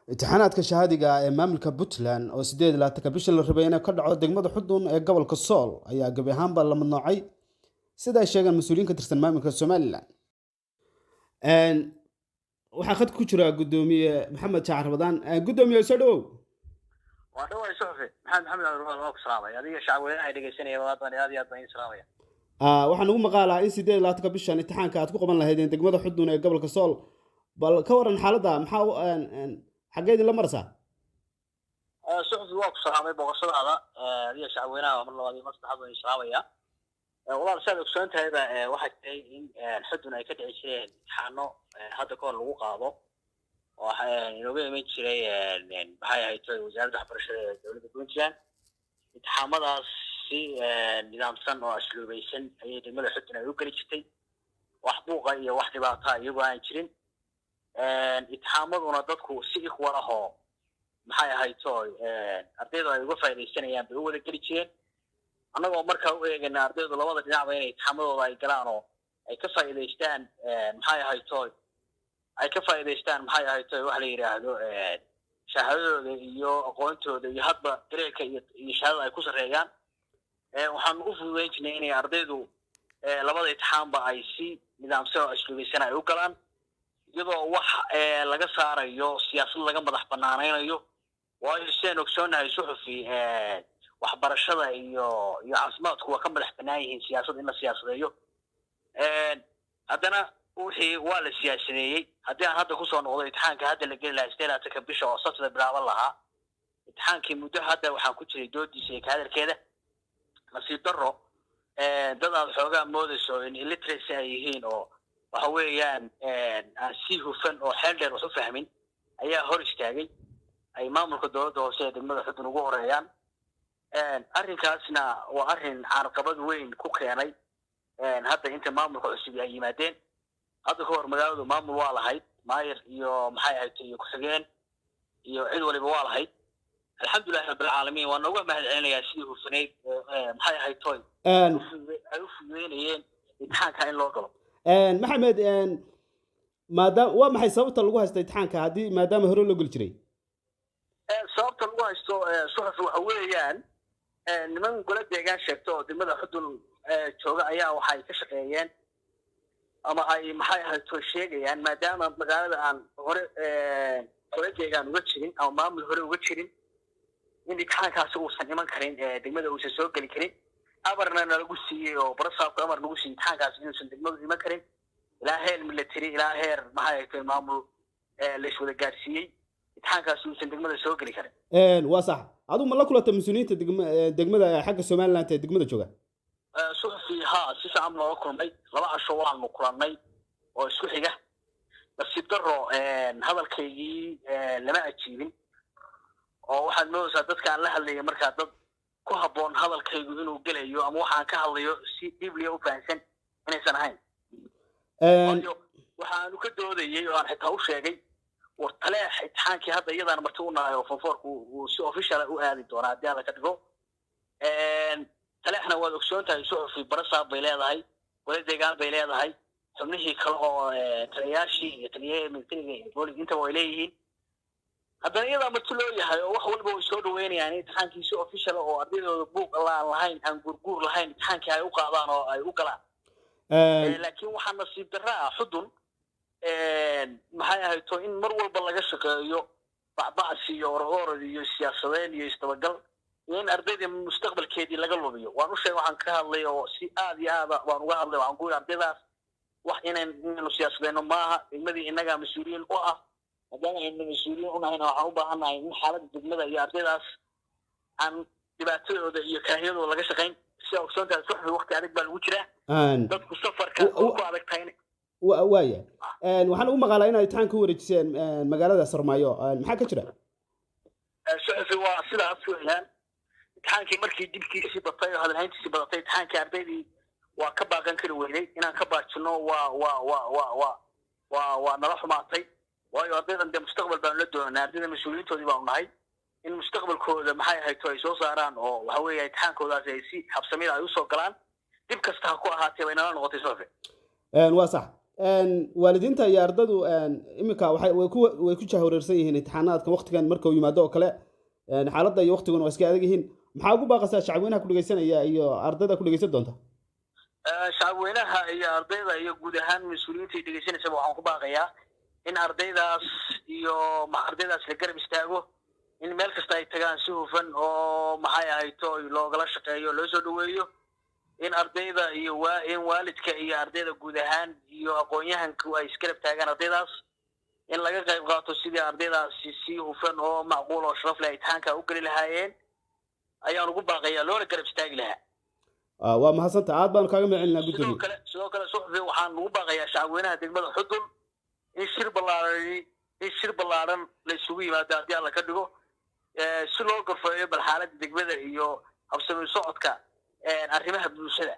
Imtixaanaadka shahaadiga ah ee maamulka Puntland oo 28-ka bishan la rabay inay ka dhaco degmada Xudun ee gobolka Sool ayaa gebi ahaanba la mamnuucay, sida ay sheegeen mas-uuliyiin ka tirsan maamulka Somaliland. Waxaa khadka ku jira Gudoomiye Maxamed Jaacar Rabadaan. Gudoomiye, soo dhawow. Waa dhawaay, suxufi Maxamed Maxamed Cabdiraxmaan, waa ku salaamay adiga, shacabweynaha ay dhegeysanaya aad aad iyo aad baan idin salaamaya. Waxaa nagu maqaalaa in 28-ka bishan imtixaanka aad ku qaban lahaydeen degmada Xudun ee gobolka Sool. Bal ka waran xaaladda, maxaa xaggee idinla maraysaa? Suxufi, waa ku salaamay booqashadaada adiga, shacabweynaha, mar labaad iyo mar saddexaad baan idin salaamaya. Walaal, siaad ogsoon tahayba, waxaa jiray in Xudun ay ka dhici jireen imtixaano hadda kahor lagu qaado oo inooga iman jiray, maxay ahayd, Wasaaradda Waxbarashada ee dowladda Puntland. Imtixaamadaas si nidaamsan oo asluubaysan ayay degmada Xudun ay u geli jirtay, wax buuqa iyo wax dhibaata iyagoo aan jirin. Imtixaamaduna dadku si equal ah oo, maxay ahayd toy, ardaydu ay uga faaidaysanayaan bay u wada geli jireen, annagoo markaa u eegana ardaydu labada dhinacba inay imtixaamadooda ay galaan oo ay ka faa'iidaystaan, maxay ahayd toy, ay ka faa'iidaystaan, maxay ahayd toy, waxa la yidhaahdo shahaadadooda iyo aqoontooda iyo hadba dareerka iyo shahaadada ay ku sarreeyaan. Waxaanu u fududayn jirnay inay ardaydu labada imtixaanba ay si nidaamsan oo asluubaysan ay u galaan, iyadoo wax laga saarayo siyaasad laga madax banaanaynayo. Waayo, sidaan ogsoonnahay, suxufi, waxbarashada iyo caafimaadku waa ka madax banaan yihiin siyaasad in la siyaasadeeyo. Haddana wixii waa la siyaasadeeyey. Haddii aan hadda kusoo noqdo imtixaanka hadda la geli lahaa 28-ka bisha oo Sabtida bilaaban lahaa, imtixaankii muddo hadda waxaan ku jiray doodiisa iyo kahadalkeeda. Nasiib darro, dad aad xoogaa moodayso in illiteracy ay yihiin oo waxa weeyaan aan si hufan oo xeel dheer wax u fahmin ayaa hor istaagay, ay maamulka dowladda hoose ee degmada Xudun ugu horeeyaan. Arrinkaasna waa arrin carqabad weyn ku keenay hadda inta maamulka cusub ay yimaadeen. Hadda ka hor magaaladu maamul waa lahayd, maayir iyo, maxay ahayd, iyo ku-xigeen iyo cid waliba waa lahayd. Alxamdulilahi rabbilcaalamiin, waa nooga mahad celinayaa sidii hufaneyd, maxay ahayd toy, ay u fududeynayeen imtixaanka in loo galo. Maxamed, maadaam waa maxay sababta lagu haysta imtixaanka haddii maadaama hore loo geli jiray? Sababta lagu haysto, suxuf, waxa weeyaan niman gole deegaan sheegto oo degmada Xudun jooga ayaa waxay ka shaqeeyeen ama ay, maxay ahayd toy, sheegayaan maadaama magaalada aan hore gole deegaan uga jirin ama maamul hore uga jirin, in imtixaankaasi uusan iman karin, degmada uusan soo geli karin. Amarna nalagu siiyey oo barasaabku amar nagu siiyey imtixaankaasi inuusan degmadu iman karin, ilaa heer military, ilaa heer, maxay ahayd, maamul la iswada gaarsiiyey, imtixaankaasi uusan degmada soo geli karin. Waa sax. Adigu ma la kulanta mas-uuliyiinta degmada xagga Somaliland ee degmada jooga? Suxufi, haa, si fiican looga kulmay. 2 casho waanu kulannay oo isku xiga. Nasiib darro, hadalkaygii lama ajiibin oo waxaad moodaysaa dadka aan la hadlaya markaa dad ku habboon hadalkaygu inuu gelayo ama waxaan ka hadlayo si deeply u fahamsan inaysan ahayn. Waayo, waxaanu ka doodayey oo aan xitaa u sheegay, war Taleex imtixaankii hadda iyadaana marti u nahay oo form four-ku uu si official u aadi doonaa haddii Alla ka dhigo. Taleexna waad ogsoon tahay, suxufi, barasaab bay leedahay, wala deegaan bay leedahay, xubnihii kale oo taliyayaashii iyo taliyahii militariga iyo boolis intaba way leeyihiin. Haddana iyadaa marti loo yahay oo wax walba way soo dhaweynayaan in imtixaankii si official oo ardaydooda buuq alla aan lahayn, aan guurguur lahayn, imtixaankii ay u qaadaan oo ay u galaan. Laakiin waxaa nasiib darra ah Xudun, maxay ahayd to, in mar walba laga shaqeeyo bacbacsi iyo ororod iyo siyaasadeen iyo isdabagal iyo in ardayda mustaqbalkeedii laga lumiyo. Waan u sheegay, waxaan ka hadlay oo si aad iyo aada waan uga hadlay. Waxaan ku yidhi ardaydaas wax inaynu siyaasadeyno maaha. Degmadii innagaa mas-uuliyiin u ah. Maadaama aynu mas-uuliyiin u nahayna, waxaan u baahannahay in xaaladda degmada iyo ardaydaas aan dhibaatadooda iyo karaahiyadooda laga shaqayn. Sida ogsoontahay, suxbi, waqti adag baa lagu jiraa, dadku safarka oo ku adag tahay. Waaya, waxaan ugu maqaalaa inaad imtixaan ku wareejiseen magaalada Sarmaayo. Maxaa ka jira? Suxufi, waa sidaas weeyaan. Imtixaankii markii dibkiisii batay oo hadalhayntiisii badatay, imtixaankii ardaydii waa ka baaqan kari weynay inaan ka baajino. Waa nala xumaatay, waayo ardaydan dee mustaqbal baanu la doonaa. Ardayda mas-uuliyiintoodii baanu nahay in mustaqbalkooda, maxay ahayto, ay soo saaraan oo waxa weeya imtixaankoodaasi ay si habsamida ay usoo galaan, dib kasta ha ku ahaatee, bay nala noqotay, suxufi. Waa sax. Waalidiinta iyo ardadu iminka waxay way ku jahwareersan yihiin imtixaanaadkan waqtigan marka uu yimaado oo kale. Xaaladda iyo waqtiguna waa iska adag yihiin. Maxaa ugu baaqaysaa shacabweynaha ku dhegeysanaya iyo ardayda ku dhegeysan doonta? Shacabweynaha iyo ardayda iyo guud ahaan mas-uuliyiinta ay dhegeysanaysaba waxaan ku baaqayaa in ardaydaas iyo ardaydaas la garab istaago, in meel kasta ay tagaan si hufan oo maxay ahayto loogala shaqeeyo, loo soo dhaweeyo, in ardayda iyo waa in waalidka iyo ardayda guud ahaan iyo aqoon-yahanku ay isgarab taagaan ardaydaas, in laga qayb qaato sidii ardaydaasi si hufan oo macquul oo sharaf leh imtixaanka u geli lahaayeen ayaan ugu baaqayaa, loona garab istaagi lahaa. Waa mahadsanta, aad baanu kaaga mahadcelinaa, sidoo guddoomiye. kale sidoo kale suxufi, waxaan ugu baaqayaa shacabweynaha degmada Xudun in shir ballaaran la isugu yimaado haddii Alla ka dhigo, si loo gorfeeyo bal xaaladda degmada iyo habsami socodka arrimaha bulshada.